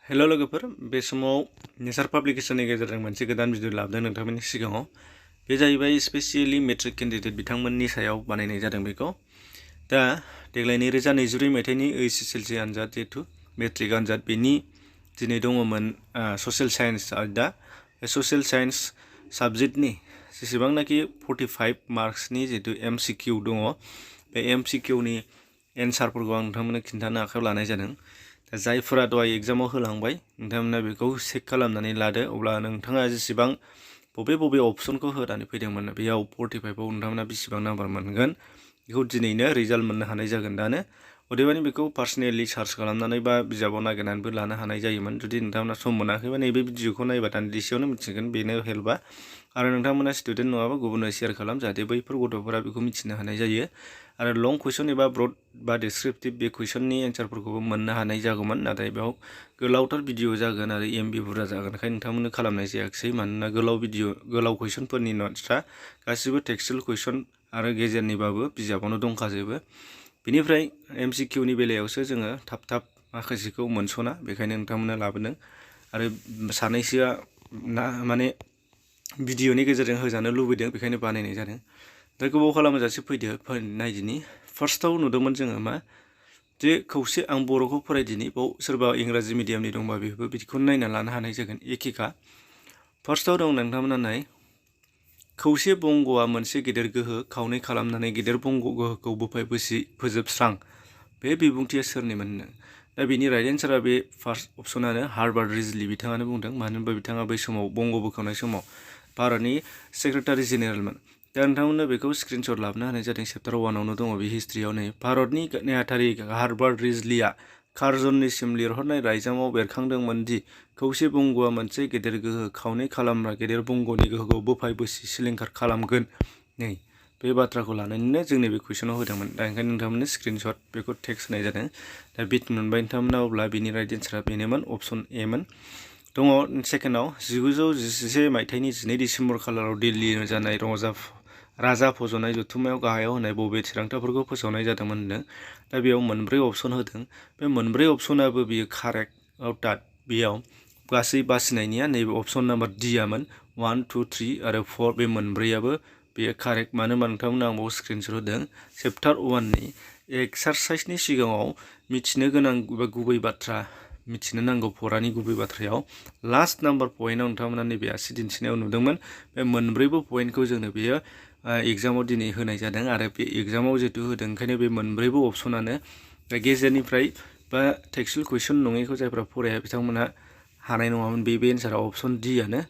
हेल' लोगोफोर बे समाव नेचार पाब्लिकेशननि गेजेरजों मोनसे गोदान भिडिअ लाबोदों नोंथांमोननि सिगाङाव बे जाहैबाय स्पेसियेलि मेट्रिक केन्डिडेट बिथांमोननि सायाव बानायनाय जादों बेखौ दा देग्लाय 2024 मायथाइनि HSLC आनजाद जिहेतु मेट्रिक आनजाद बेनि दिनै दङमोन ससियेल साइन्स आयदा बे ससियेल साइन्स साबजेक्टनि जेसेबांनाखि 45 मार्क्सनि जिहेतु MCQ दङ बे MCQनि एन्सारफोरखौ आं नोंथांमोननो खिन्थानो आखायाव लानाय जादों दा जायफोरा दहाय एग्जामाव होलांबाय नोंथांमोना बेखौ चेक खालामनानै लादो अब्ला नोंथाङा जेसेबां बबे अपसनखौ होनानै फैदोंमोन बेयाव 45आव नोंथांमोना बेसेबां नाम्बार मोनगोन बेखौ दिनैनो रिजाल्ट मोननो हानाय जागोन दानो अदेबानि बेखौ पार्सनेलि सार्च खालामनानै बा बिजाबाव नागिरनानैबो लानो हानाय जायोमोन जुदि नोंथांमोना सम मोनाखैबा नैबे भिडिअखौ नायबा दान्दिसेयावनो मिथिगोन बेनो हेल्पआ आरो नोंथांमोना स्टुडेन्ट नङाबा गुबुननो शेयार खालाम जाहाथे बैफोर गथ'फोरा बेखौ मिथिनो हानाय जायो आरो लं कुइसन एबा ब्रड बा डिसक्रिप्टिभ बे कुइसननि एन्सारफोरखौबो मोननो हानाय जागौमोन नाथाय बेयाव गोलावथार भिडिअ जागोन आरो MB बुरजा जागोनखाय नोंथांमोननो खालामनाय जायाखिसै मानोना गोलाव कुइसनफोरनि नट्सआ गासिबो टेक्सटुयेल कुइसन आरो गेजेरनिबाबो बिजाबावनो दंखाजोबो बेनिफ्राय MCQनि बेलायावसो जोङो थाब माखासेखौ मोनस'ना बेखायनो नोंथांमोना लाबोदों आरो सानैसोआ माने भिडिअनि गेजेरजों होजानो लुबैदों बेखायनो बानायनाय जादों दा गोबाव खालामजासे फैदो नायदिनि फार्स्टआव नुदोंमोन जोङो मा जे खौसे आं बर'खौ फरायदिनि बाव सोरबा इंराजि मिडियामनि दंबा बेबो बिदिखौनो नायना लानो हानाय जागोन एखेखा फार्स्टआव दं नोंथांमोना नाय खौसे बंग'आ मोनसे गेदेर गोहो खावनै खालामनानै गेदेर बंग' गोहोखौ बोफाय फोजोबस्रां बे बिबुंथिया सोरनिमोननो दा बेनि राइट एन्सारा बे फार्स्ट अपसनानो हार्बार्ट रिजलि बिथाङानो बुंदों मानो होनबा बिथाङा बै समाव बंग' बोखावनाय समाव भारतनि सेक्रेटारि जेनेरेलमोन दा नोंथांमोननो बेखौ स्क्रिनशट लाबोनो हानाय जादों चेप्टार 1आवनो दङ बे हिस्ट्रियाव नै भारतनि नेहाथारि हार्बार्ट रिजलिया कार्जननिसिम लिरहरनाय लाइजामाव बेरखांदोंमोन दि खौसे बंग'आ मोनसे गेदेर गोहो खावनै खालामग्रा गेदेर बंग'नि गोहोखौ बोफाय सिलिंखार खालामगोन नै बे बाथ्राखौ लानानैनो जोंनि बे कुइसनाव होदोंमोन दा ओंखायनो नोंथांमोननो स्क्रिनशट बेखौ टेक्स्ट होनाय जादों दा बिट मोनबाय नोंथांमोना अब्ला बिनि राइट एन्सारा बेनोमोन अपसन ए मोन दङ सेकेन्डआव 1911 मायथाइनि 12 डिसेम्बर खालाराव दिल्ली जानाय राजा फज'नाय जथुम्मायाव गाहायाव होनाय बबे थिरांथाफोरखौ फोसावनाय जादोंमोन होनदों दा बेयाव मोनब्रै अपसन होदों बे मोनब्रै अपसनाबो बियो कारेक्ट अर्थात बेयाव गासै बासिनायनिया नैबे अपसन नाम्बार डिआमोन 1, 2, 3 आरो 4 बे मोनब्रैयाबो बेयो कारेक्ट मानो होनबा नोंथांमोना आं बाव स्क्रिनशट होदों चेप्टार 1नि एक्सारसाइजनि सिगाङाव मिथिनो गोनां एबा गुबै बाथ्रा मिथिनो नांगौ फरानि गुबै बाथ्रायाव लास्ट नाम्बार पइन्टआव नोंथांमोना नैबे आसि दिन्थिनायाव नुदोंमोन बे मोनब्रैबो पइन्टखौ जोंनो बेयो एग्जामाव दिनै होनाय जादों आरो बे एग्जामाव जिहेतु होदों ओंखायनो बे मोनब्रैबो अपसनानो गेजेरनिफ्राय बा टेक्सटुयेल कुइसन नङैखौ जायफ्रा फराया बिथांमोनहा हानाय नङामोन बे एन्सारा अपसन डिआनो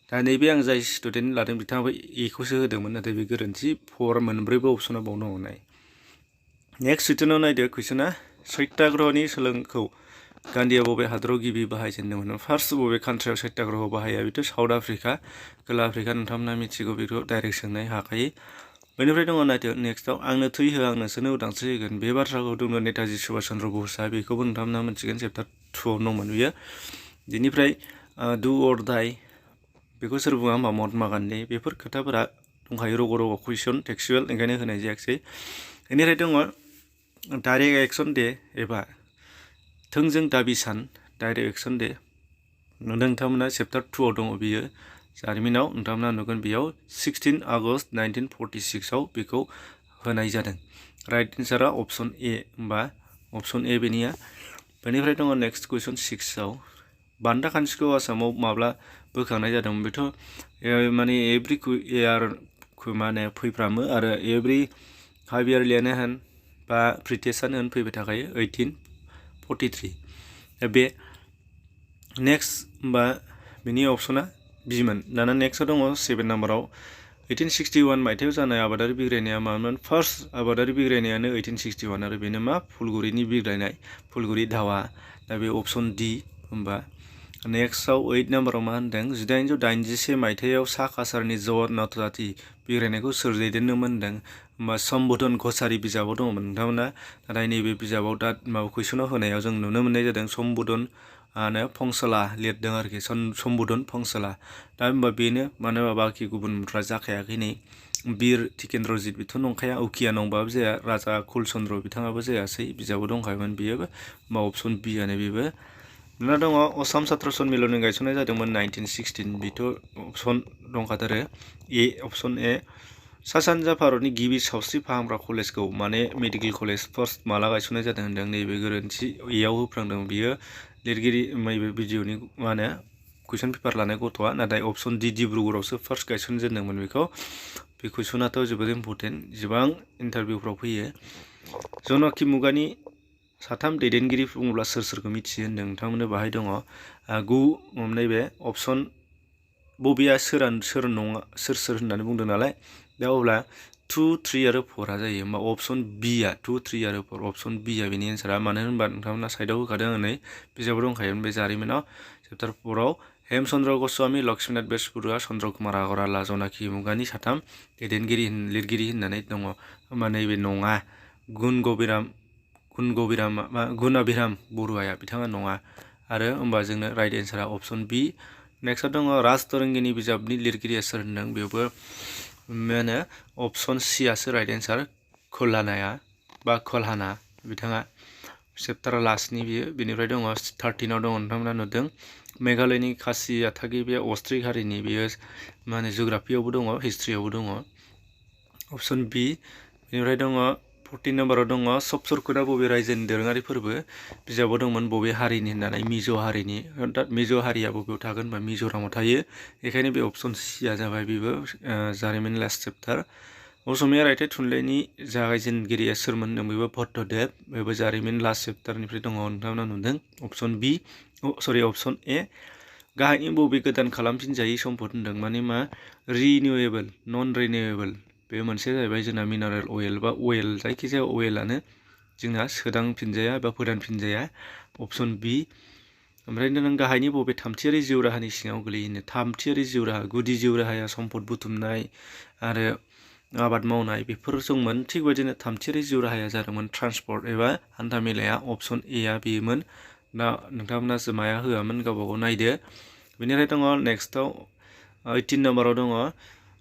दा नैबे आं जाय स्टुडेन्ट लादों बिथाङाबो एखौसो होदोंमोन नाथाय बे गोरोन्थि मोनब्रैबो अपसना बावनो हरनाय नेक्स्ट रिटर्नाव नायदो कुइसना सत्याग्रहनि सोलोंखौ गान्धीया बबे हादराव गिबि बाहायजेनदोंमोन फार्स्ट बबे कान्ट्रियाव सत्याग्रह बाहाया बेथ' साउथ आफ्रिका खोला आफ्रिका नोंथांमोना मिथिगौ बेखौ डाइरेक्ट सोंनाय हाखायो बेनिफ्राय दङ नायदो नेक्स्टआव आंनो थै हो आं नोंसोरनो उदांस्रि होगोन बे बाथ्राखौ दङ नेताजि सुभाष चन्द्र बसआ बेखौबो नोंथांमोना मिथिगोन चेप्टार 2आव दंमोन बियो बेनिफ्राय डु अर डाइ बेखौ सोर बुङा होमबा महात्मा गान्धी बेफोर खोथाफोरा दंखायो रग' कुइसन टेक्सटुयेल ओंखायनो होनाय जायाखिसै बेनिफ्राय दङ डाइरेक्ट एक्सन डे एबा थोंजों दाबि सान डाइरेक्ट एक्सन डे नोंथांमोना चेप्टार 2आव दङ बियो जारिमिनाव नोंथांमोना नुगोन बेयाव 16 आगस्ट 1946आव बेखौ होनाय जादों राइट एन्सारा अपसन ए होमबा अपसन ए बेनिया बेनिफ्राय दङ नेक्स्ट कुइसन 6आव बान्दा खान्थिखौ आसामाव माब्ला बोखांनाय जादोंमोन बेथ' माने एभ्रि इयार माने फैफ्रामो आरो एभ्रि हाफ इयारलियानो होन बा प्रिटेस्टआनो होन फैबाय थाखायो 1843 बे नेक्स्ट होमबा बेनि अपसना बिमोन दाना नेक्स्टआव दङ 7 नाम्बाराव 1861 मायथाइयाव जानाय आबादारि बिग्रायनाया मामोन फार्स्ट आबादारि बिग्रायनायानो 1861 आरो बेनो मा फुलगुरिनि बिग्रायनाय फुलगुरि दावा दा बे अपसन डि होमबा नेक्स्टआव 8 नाम्बाराव मा होनदों 1881 मायथाइयाव सा काछारनि जगन्नाथ जाति बिग्रायनायखौ सोर दैदेनदोंमोन होनदों होमबा सम्बोधन कछारि बिजाबाव दङमोन नोंथांमोना नाथाय नैबे बिजाबाव दा माबा कुइसनाव होनायाव जों नुनो मोननाय जादों सम्बोधन फंसला लिरदों आरोखि सम्बोधन फंसला दा होमबा बेनो मानो होनबा बाखि गुबुनफ्रा जाखायाखै नै बिर टिकेन्द्रजित बेथ' नंखाया उकिया नंबाबो जाया राजा कुल चन्द्र बिथाङाबो जायासै बिजाबाव दंखायोमोन बेयोबो होमबा अपसन बिआनो बेबो दा दङ आसाम सात्र सन्मिलननि गायसननाय जादोंमोन 1916 बेथ' अपसन दंखाथारो ए अपसन ए सा सानजा भारतनि गिबि सावस्रि फाहामग्रा कलेजखौ माने मेडिकेल कलेज फार्स्ट माला गायसननाय जादों होनदों नैबे गोरोन्थि एयाव होफ्रांदों बियो लिरगिरि नैबे भिडिअनि मा होनो कुइसन पेपार लानाय गथ'आ नाथाय अपसन डि डिब्रुगड़आवसो फार्स्ट गायसनजेनदोंमोन बेखौ बे कुइसनाथ' जोबोद इम्परटेन्ट गोबां इन्टारभिउफ्राव फैयो जनकि मुगानि साथाम दैदेनगिरि बुङोब्ला सोरखौ मिथियो होनदों नोंथांमोननो बाहाय दङ नैबे अपसन बबेया सोर नङा सोर होननानै बुंदों नालाय दा अब्ला 2, 3 आरो 4आ जायो होमबा अपसन बिआ 2, 3 आरो 4 अपसन बिआ बेनि एन्सारा मानो होनबा नोंथांमोना साइडआव होखादों नै बिजाबाव दंखायोमोन बे जारिमिनाव चेप्टार 4आव हेमचन्द्र गस्वामी लक्ष्मीनाथ बेसबरुवा चन्द्र कुमार आगरवाला जनकि मुगानि साथाम दैदेनगिरि लिरगिरि होननानै दङ होमबा नैबे नङा गुणाभिराम बरुवाया बिथाङा नङा आरो होमबा जोंनो राइट एन्सारा अपसन बि नेक्स्टआव दङ राजतरंगिनी बिजाबनि लिरगिरिया सोर होनदों बेयावबो मा होनो अपसन सिआसो राइट एन्सार खलहाना बिथाङा चेप्टारा लास्टनि बियो बेनिफ्राय दङ 13आव दङ नोंथांमोना नुदों मेघालयनि खासिया थागिबिया अस्ट्रिक हारिनि बेयो मा होनो जिअ'ग्राफियावबो दङ हिस्ट्रियावबो दङ अपसन बि बेनिफ्राय दङ 14 नम्बराव दङ सबसरकुदा बबे रायजोनि दोरोङारि फोरबो बिजाबाव दंमोन बबे हारिनि होननानै मिज' हारिनि मिज' हारिया बबेयाव थागोन होनबा मिज'रामाव थायो बेखायनो बे अपसन सिया जाबाय बेबो जारिमिन लास्ट चेप्टार असमिया रायथाइ थुनलाइनि जागायजेनगिरिया सोरमोन होनदों बेबो भट्टदेव बेबो जारिमिन लास्ट चेप्टारनिफ्राय दङ नोंथांमोना नुदों अपसन अपसन ए गाहायनि बबे गोदान खालामफिनजायै सम्पद होनदों माने मा रिनिउएबल नन रिनिउएबल बे मोनसे जाहैबाय जोंना मिनारेल अइल बा अइल जायखिजाया अइलानो जोंना सोदांफिनजाया बा फोदानफिनजाया अपसन बि ओमफ्राय नों गाहायनि बबे थामथियारि जिउ राहानि सिङाव गोलैयो थामथियारि जिउ राहा गुदि जिउ राहाया सम्पद बुथुमनाय आरो आबाद मावनाय बेफोर दंमोन थिग बेबायदिनो थामथियारि जिउ राहाया जादोंमोन ट्रान्सपर्ट एबा हान्था मेलाया अपसन एआ बेमोन दा नोंथांमोना माया होआमोन गावबागाव नायदो बेनिफ्राय दङ नेक्स्टआव 18 नम्बराव दङ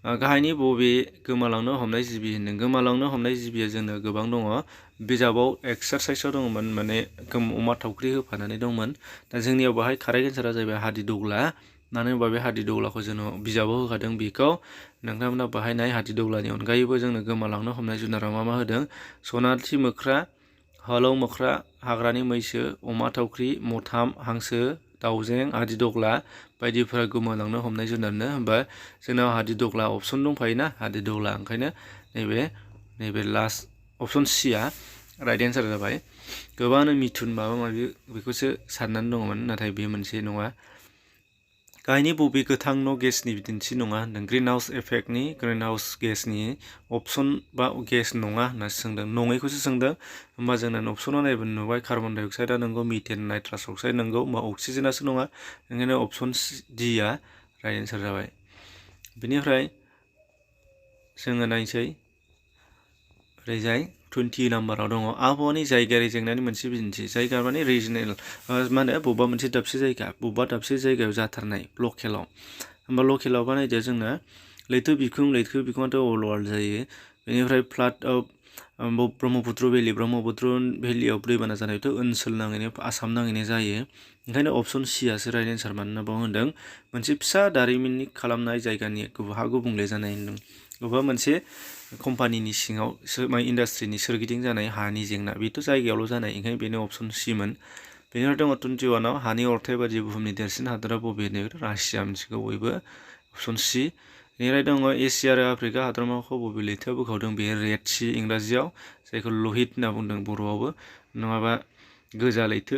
गाहायनि बबे गोमालांनो हमनाय जिबि होनदों गोमालांनो हमनाय जिबिया जोंनो गोबां दङ बिजाबाव एक्सारसाइसआव दङमोन माने अमा थावख्रि होफानानै दंमोन दा जोंनियाव बाहाय कारेक्ट एन्सारा जाहैबाय हादिदग्ला मानो होनबा बे हादिदग्लाखौ जोङो बिजाबाव होखादों बेखौ नोंथांमोना बाहायनाय हादिदग्लानि अनगायैबो जोंनो गोमालांनो हमनाय जुनारा मा होदों सनाथि मोख्रा हलौ मोख्रा हाग्रानि मैसो अमा थावख्रि मथाम हांसो दाउजें हादिदग्ला बायदिफोरा गोमालांनो हमनाय जुनारनो होमबा जोंनाव हादिदग्ला अपसन दंफायोना हादिदग्ला ओंखायनो नैबे लास्ट अपसन सिआ राइट एन्सार जाबाय गोबाङानो मिथुन माबा माबि बेखौसो साननानै दङमोन नाथाय बे मोनसे नङा गाहायनि बबे गोथां न' गेसनि बिदिन्थि नङा होनदों ग्रिन हाउस इफेक्टनि ग्रिन हाउस गेसनि अपसन बा गेस नङा होननासो सोंदों नङैखौसो सोंदों होमबा जोंना अपसनाव नायबा नुबाय कार्बन डाइ अक्साइडआ नंगौ मिथेन नाइट्रास अक्साइड नंगौ होमबा अक्सिजेनासो नङा ओंखायनो अपसन डिआ राइट एन्सार जाबाय बेनिफ्राय जोङो नायसै ओरैजाय 20 नाम्बाराव दङ आबहावानि जायगायारि जेंनानि मोनसे बिदिन्थि जायगा माने रिजनेल मा होनो बबेबा मोनसे दाबसे जायगा बबेबा दाबसे जायगायाव जाथारनाय लकेलाव होमबा लकेलाव बानायदो जोंना लैथो बिखुङाथ' अल वार्ल्ड जायो बेनिफ्राय फ्लाड ब्रह्मपुत्र भेलियाव दैबाना जानायथ' ओनसोल नाङैनो आसाम नाङैनो जायो ओंखायनो अपसन सिआसो राइट एन्सार मानोना बाव होनदों मोनसे फिसा दारिमिननि खालामनाय जायगानि हा गुबुंले जानाय होनदों बबेबा मोनसे कम्पानिनि सिङाव इन्डास्ट्रिनि सोरगिदिं जानाय हानि जेंना बेथ' जायगायावल' जानाय ओंखायनो बेनो अपसन सिमोन बेनिफ्राय दङ 21आव हानि अरथाइ बायदि बुहुमनि देरसिन हादरा बबेनो रासिया मिथिगौ बयबो अपसन सि बेनिफ्राय दङ एसिया आरो आफ्रिका हादरमाखौ बबे लैथोआ बोखावदों बे रेड सि इंराजियाव जायखौ लहित होनना बुंदों बर'आवबो नङाबा गोजा लैथो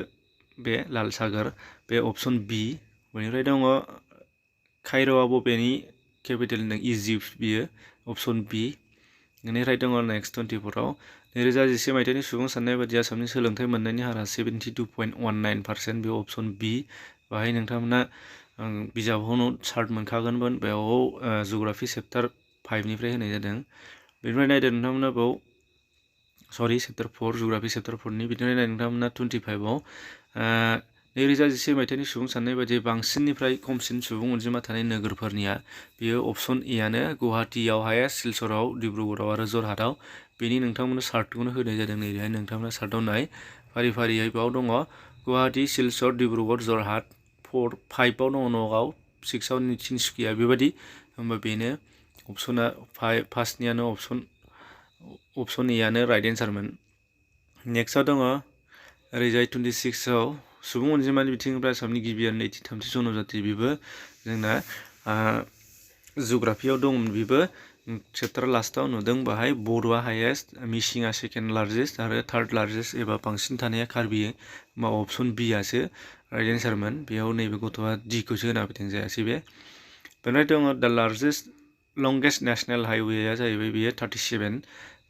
बे लाल सागोर बे अपसन बि बेनिफ्राय दङ कायर'आ बबेनि केपिटेल होनदों इजिप्ट बियो अपसन बि बेनिफ्राय दङ नेक्स्ट 24आव 2011 मायथाइनि सुबुं साननाय बायदि आसामनि सोलोंथाइ मोननायनि हारा 72.19% बे अपसन बि बाहाय नोंथांमोना बिजाबावनो चार्ट मोनखागोनमोन बेयाव जिअ'ग्राफि चेप्टार 5निफ्राय होनाय जादों बेनिफ्राय नायदो नोंथांमोना बेयाव चेप्टार 4 जिअ'ग्राफि चेप्टार 4नि बिदिनो नायदो नोंथांमोना 25आव 2011 मायथाइनि सुबुं साननाय बायदि बांसिननिफ्राय खमसिन सुबुं अनजिमा थानाय नोगोरफोरनिया बेयो अपसन एआनो गुवाहाटीयाव हायेस्ट सिलचराव डिब्रुगड़आव आरो जरहाटआव बेनि नोंथांमोननो चार्टखौनो होनाय जादों नैबेहाय नोंथांमोना चार्टआव नाय फारि फारियै बेयाव दङ गुवाहाटी सिलचर डिब्रुगड़ जरहाट 4 5आव दङ नगाव 6आव तिनसुकिया बेबायदि होमबा बेनो अपसना फार्स्टनियानो अपसन एआनो राइट एन्सारमोन। नेक्स्टआव दङ ओरैजाय 26आव सुबुं अनजिमानि बिथिंनिफ्राय आसामनि गिबि आरो नैथि थामथि जनजाति बेबो जोंना जिअ'ग्राफियाव दंमोन बेबो चेप्टार लास्टआव नुदों बाहाय बर'आ हाइएस्ट मिसिंआ सेकेन्ड लार्जेस्ट आरो थार्ड लार्जेस्ट एबा बांसिन थानाया कार्बि मा अपसन बिआसो राइट एन्सारमोन। बेयाव नैबे गथ'आ डिखौसो होना फैदों जायासै बे। बेनिफ्राय दङ द लंगेस्ट नेशनेल हाइवेआ जाहैबाय बेयो 37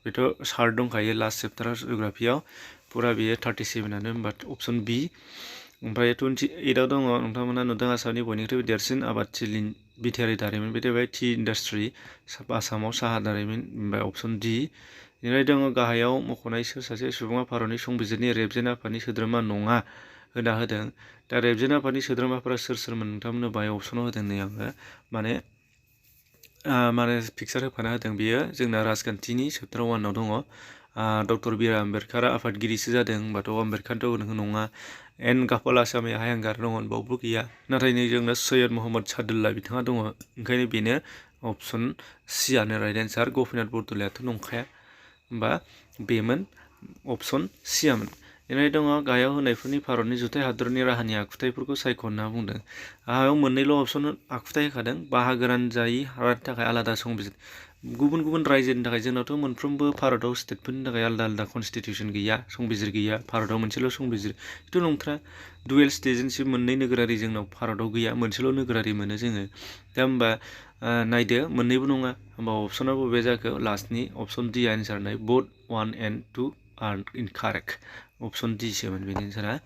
बेथ' सार्ट दंखायो लास्ट चेप्टाराव जिअ'ग्राफियाव फुरा बेयो 37आनो होमबा अपसन बि। ओमफ्राय 28आव दङ नोंथांमोना नुदों आसामनि बयनिख्रुइबो देरसिन आबादथिलि बिथायारि दारिमिन बे जाहैबाय टि इन्डास्ट्रि आसामाव साहा दारिमिन ओमफ्राय अपसन डि। बेनिफ्राय दङ गाहायाव मख'नाय सोर सासे सुबुङा भारतनि संबिजिरनि रेबजेन आफादनि सोद्रोमा नङा होना होदों। दा रेबजेन आफादनि सोद्रोमाफोरा सोर सोरमोन नोंथांमोननो बाहाय अपसनाव होदों नै आङो माने पिक्सार होफाना होदों बेयो जोंना राजखान्थिनि चेप्टार 1आव दङ। डक्टर बि आर आम्बेडकारा आफादगिरिसो जादों होनबाथ' आम्बेडकारथ' नङा। एन गाफाल आसामि हायंगार दङ बावबो गैया नाथाय नै जोंना सैयद महम्मद सादुल्ला बिथाङा दङ ओंखायनो बेनो अपसन सिआनो राइट एन्सार। गपिनाथ बरद'लैयाथ' नंखाया होमबा बेमोन अपसन सिआमोन। बेनिफ्राय दङ गाहायाव होनायफोरनि भारतनि जुथाइ हादरनि राहानि आखुथायफोरखौ सायख' होनना बुंदों। गाहायाव मोननैल' अपसन आखुथाय होखादों बाहागो रानजायै हादरनि थाखाय आलादा संबिजिर गुबुन गुबुन रायजोनि थाखाय जोंनावथ' मोनफ्रोमबो भारताव स्टेटफोरनि थाखाय आलादा आलादा कनस्टिटिउसन गैया संबिजिर गैया भारताव मोनसेल' संबिजिर बेथ' नंथारा। डुवेल सिटिजेनशिप मोननै नोगोरारि जोंनाव भारताव गैया मोनसेल' नोगोरारि मोनो जोङो। दा होमबा नायदो मोननैबो नङा होमबा अपसना बबे जाखो लास्टनि अपसन डि एन्सार नाय बोथ 1 and 2 are incorrect option D सोमोन बेनि एन्सारा।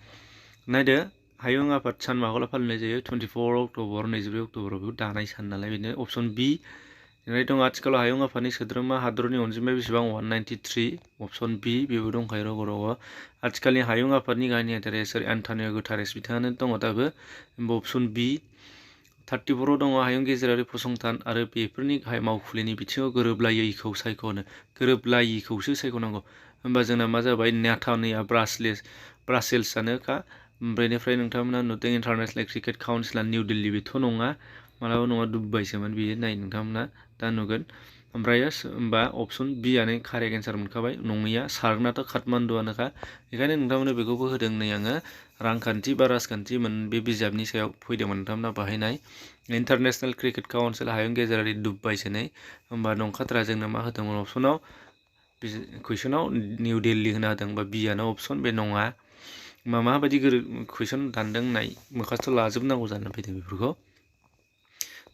नायदो हायुं आफाद सान माब्ला फालिनाय जायो 24 अक्ट'बर 24 अक्ट'बराव बेखौ दानाय सान नालाय बेनो अपसन बि। बेनिफ्राय दं आथिखालाव हायुं आफादनि सोद्रोमा हादरनि अनजिमाया बेसेबां 193 अपसन बि बेबो दंखायो रग' रग'। आथिखालनि हायुं आफादनि गाहाय नेहाथारि सोर एन्टनिय' गुटारेस बिथाङानो दङ दाबो अपसन बि। 34आव दङ हायुं गेजेरारि फसंथान आरो बेफोरनि गाहाय मावखुलिनि बिथिङाव गोरोबलायैखौ सायख'नो गोरोबलायैखौसो सायख'नांगौ होमबा जोंना मा जाबाय नेथानिया ब्रासेल्सआनोखा। बेनिफ्राय नोंथांमोना नुदों इन्टारनेसनेल क्रिकेट काउन्सिलआ निउ दिल्ली बेथ' नङा मालाबा नङा दुबाइसोमोन बेयो नाय नोंथांमोना दा नुगोन। ओमफ्राय होमबा अपसन बिआनो कारेक्ट एन्सार मोनखाबाय नङैया सार्कनाथ' काठमान्डुआनोखा बेखायनो नोंथांमोननो बेखौबो होदों नै आङो रांखान्थि बा राजखान्थि बे बिजाबनि सायाव फैदोंमोन नोंथांमोना बाहायनाय इन्टारनेसनेल क्रिकेट काउन्सिल हायुं गेजेरारि दुबाइसो नै होमबा नंखाद्रा जोंनो मा होदोंमोन अपसनाव कुइसनाव निउ दिल्ली होना होदों बा बिआनो अपसन बे नङा। माबायदि कुइसन दानदों नाय मोखासथ' लाजोबनांगौ जानानै फैदों बेफोरखौ।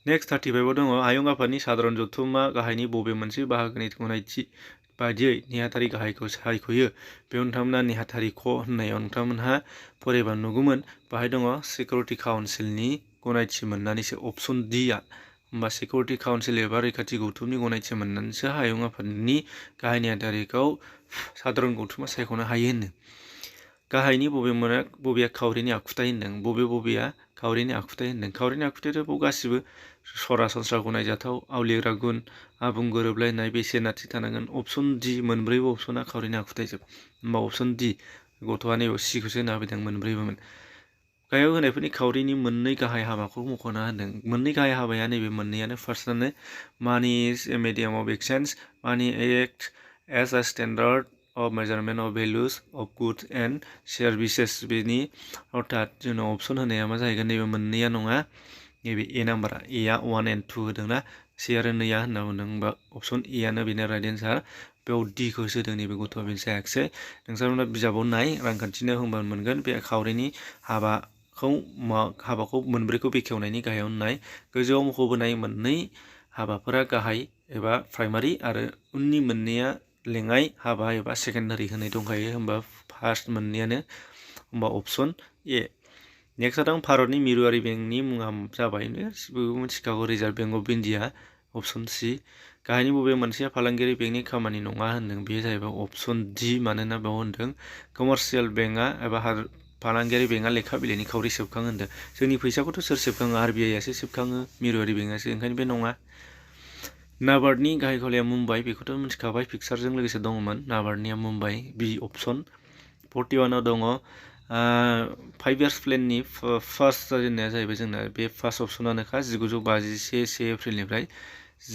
नेक्स्ट 35आव दङ हायुं आफादनि साधारन जथुम्मा गाहायनि बबे मोनसे बाहागोनि गनायथि बायदियै नेहाथारि गाहायखौ सायख'यो बेयाव नोंथांमोना नेहाथारि ख' होननायाव नोंथांमोनहा फरायबा नुगौमोन बाहाय दङ सिकिउरिटि काउन्सिलनि गनायथि मोननानैसो अपसन डिआ होमबा सिकिउरिटि काउन्सिल एबा रैखाथि गौथुमनि गनायथि मोननानैसो हायुं आफादनि गाहाय नेहाथारिखौ साधारन गौथुमा सायख'नो हायो होनो। गाहायनि बबेया खावरिनि आखुथाय होनदों बबेया खावरिनि आखुथाय होनदों खावरिनि आखुथायाथ' गासिबो सरासनस्रा गनायजाथाव आवलिग्रा गुन आबुं गोरोबलायनाय बेसेनाथि थानांगोन अपसन डि मोनब्रैबो अपसना खावरिनि आखुथायजोब होमबा अपसन डि गथ'आ नैबे सिखौसो होना फैदों मोनब्रैबोमोन। गाहायाव होनायफोरनि खावरिनि मोननै गाहाय हाबाखौ मख'ना होदों मोननै गाहाय हाबाया नैबे मोननैयानो फार्स्टआनो money is a medium of exchange money act as a standard of measurement of values of goods and services बेनि अर्थात जोंनाव अपसन होनाया मा जाहैगोन नैबे मोननैया नङा नैबे ए नाम्बारा एआ 1 and 2 होदोंना से आरो नैया होनना बुंदों होमबा अपसन एआनो बेनो राइट एन्सार बेयाव डिखौ सोदों नैबे गथ'आ बेनो जायाखिसै। नोंथांमोना बिजाबाव नाय रांखान्थिनो होमबा मोनगोन बे खावरिनि हाबाखौ मोनब्रैखौ बेखेवनायनि गाहायाव नाय गोजौआव मख'बोनाय मोननै हाबाफोरा गाहाय एबा प्राइमारि आरो उननि मोननैया लेङाइ हाबा एबा सेकेन्डारि होनाय दंखायो होमबा फार्स्ट मोननैयानो होमबा अपसन ए। नेक्स्टआव दं भारतनि मिरुआरि बेंकनि मुङा जाबाय शिकाग' रिजार्भ बेंक अफ इन्डिया अपसन सि। गाहायनि बबे मोनसेया फालांगियारि बेंकनि खामानि नङा होनदों बे जाहैबाय अपसन डि मानोना बेयाव होनदों कमार्शियेल बेंकआ एबा फालांगियारि बेंकआ लेखा बिलाइनि खावरि सेबखाङो होनदों जोंनि फैसाखौथ' सोर सेबखाङो आरबिआइआसो सेबखाङो मिरुआरि बेंकआसो ओंखायनो बे नङा। नाबार्डनि गाहाय गलाया मुम्बाइ बेखौथ' मिथिखाबाय पिक्सारजों लोगोसे दङमोन नाबार्डनिया मुम्बाइ बि अपसन। 41आव दङ 5 years प्लेननि फार्स्ट जाजेननाया जाहैबाय जोंना बे फार्स्ट अप्सनानोखा 1951 से एप्रिलनिफ्राय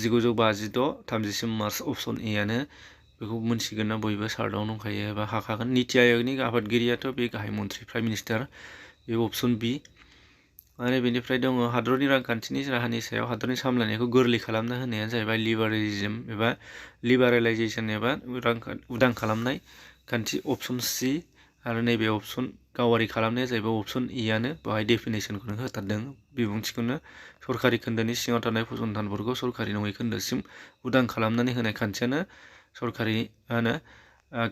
1956 30 मार्च अप्सन एआनो बेखौ मोनसिगोन ना बयबो सार्टआव दंखायो एबा हाखागोन नीति आयगनि आफादगिरियाथ' बे गाहाय मन्थ्रि प्राइम मिनिस्टार बे अप्सन बि आरो बेनिफ्राय दङ हादरनि रांखान्थिनि राहानि सायाव हादरनि सामलायनायखौ गोरलै खालामना होनाया जाहैबाय लिबारेलाइजेसन एबा उदां खालामनाय खान्थि अप्सन सि आरो नैबे अप्सन गावारि खालामनाया जाहैबाय अप्सन इआनो बेवहाय डेफिनेसनखौनो होथारदों बिबुंथिखौनो सरकारि खोन्दोनि सिङाव थानाय फसंथानफोरखौ सरकारि नङै खोन्दोसिम उदां खालामनानै होनाय खान्थियानो सरकारि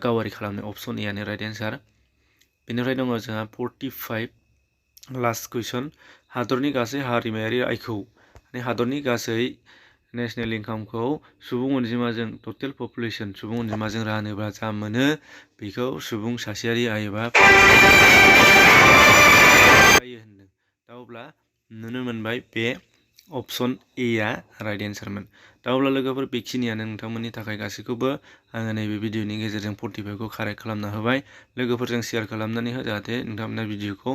गावारि खालामनाय अप्सन एआनो राइट एन्सार बेनिफ्राय दङ जोंहा 45 लास्ट कुइसन हादरनि गासै हारिमायारि आयखौ हादरनि गासै नेशनेल इनकामखौ सुबुं अनजिमाजों टटेल पपुलेसन सुबुं अनजिमाजों रानोब्ला जा मोनो बेखौ सुबुं सासेयारि आय एबा जायो होनदों दा अब्ला नुनो मोनबाय बे अप्सन एआ राइट एन्सारमोन दा अब्ला लोगोफोर बेखिनियानो नोंथांमोननि थाखाय गासैखौबो आङो नैबे भिडिअनि गेजेरजों 45खौ कारेक्ट खालामना होबाय लोगोफोरजों शेयार खालामनानै हो जाहाथे नोंथांमोना भिडिअखौ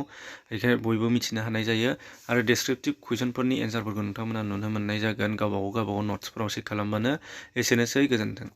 बयबो मिथिनो हानाय जायो आरो डेसक्रिप्टिभ कुइसनफोरनि एन्सारफोरखौ नोंथांमोना नुनो मोननाय जागोन गावबा गाव नट्सफोराव चेक खालामबानो एसेनोसै गोजोन्थों